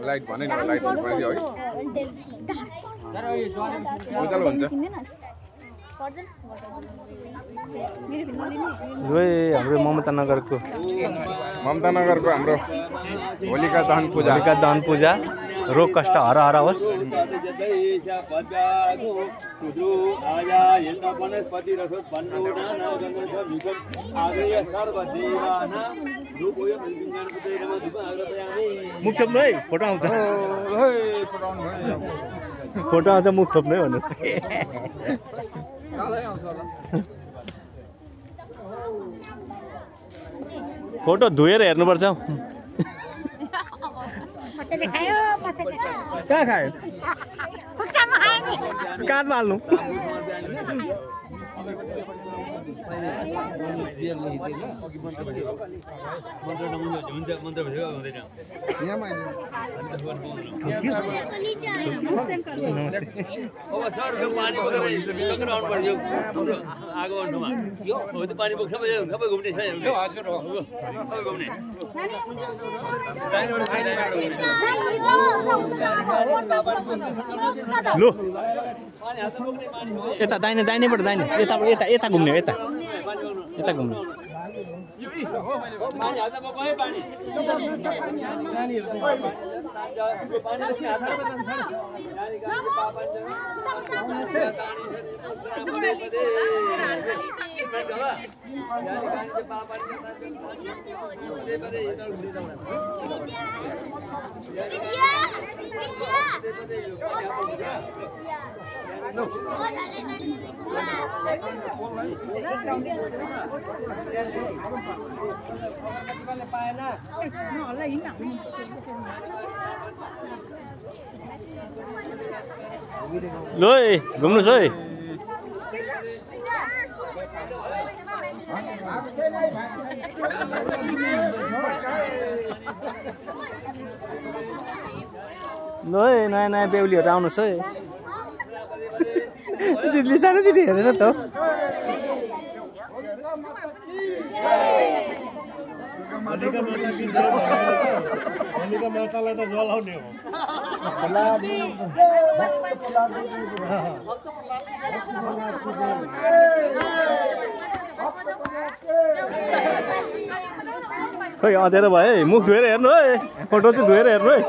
light भने नि light भयो है उज्यालो हुन्छ हाम्रो ममता नगरको हाम्रो होलिका दहन पूजा रोग कष्ट हर हर होस् मुख छोप्नु है फोटो आउँछ मुख छोप्नु है भन्नु फोटो धोएर हेर्नुपर्छ कहाँ खायो काँधमा हाल्नु लो यता दाहिनेबाट दाहिने यता घुम्ने यता घुम्ने लो घुम्नुहोस् है लो नयाँ बेहुलीहरू आउनुहोस् है दिदीले सानो चिठी हेरेन त मातालाई त जलाउने हो खोइ अँधेरो भयो है मुख धोएर हेर्नु है फोटो चाहिँ धोएर हेर्नु है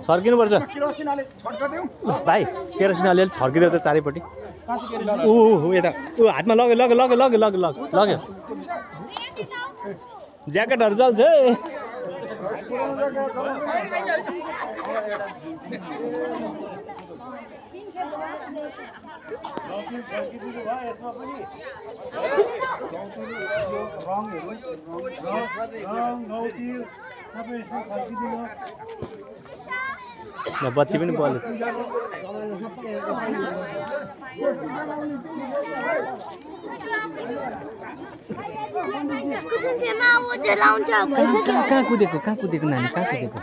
छर्किनु पर्छ भाइ केरोसिन अलिअलि छर्किँदै छ चारैपट्टि यता हातमा लग्यो ज्याकेटहरू चल्छ है बत्ती पनि बल्यो कहाँ कुदेको नानी कहाँ कुदेको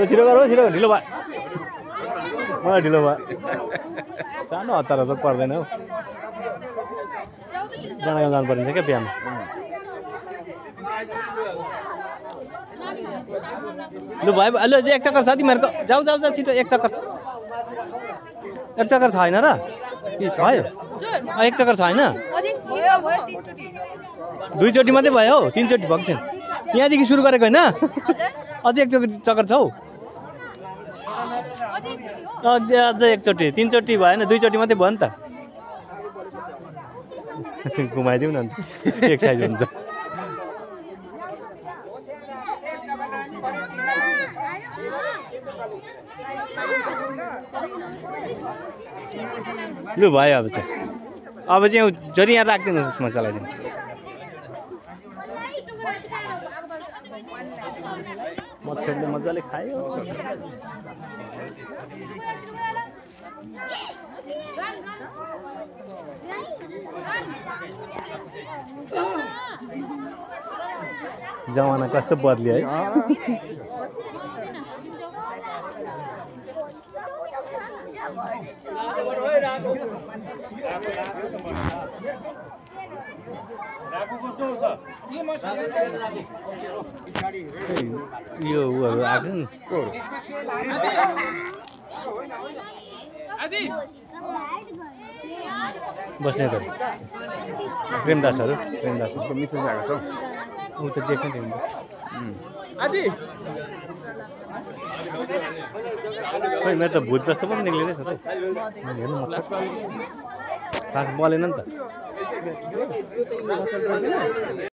छिटो गर ढिलो भयो मलाई ढिलो भयो सानो हतार त पर्दैन हौ डाँडागाउँ जानु परिन्छ क्या बिहान लु भयो लु एक चक्कर छ तिमीहरूको जाऊ जाऊ जाऊ छिटो एक चक्कर छ होइन र भयो एक चक्कर छ होइन दुईचोटि मात्रै भयो हौ तीनचोटि भएको छैन यहाँदेखि सुरु गरेको होइन अझै चक्कर छ हौ अझै एकचोटि तीनचोटि भएन दुईचोटि मात्रै भयो नि त घुमाइदिउँ न अन्त एक्सर्साइज हुन्छ लु भयो अब चाहिँ जति यहाँ राख्दैन उसमा चलाइदिनु मच्छरले मजाले खायो जमाना कस्तो बदल्यो है यो उहरू आएको नि बस्ने त प्रेमदासहरू मिसेस आएको छ ऊ त देख्न थिएन खै मेरो त भुत जस्तो पनि निक्लिँदैछ त हेर्नु मच्छर बलेन नि त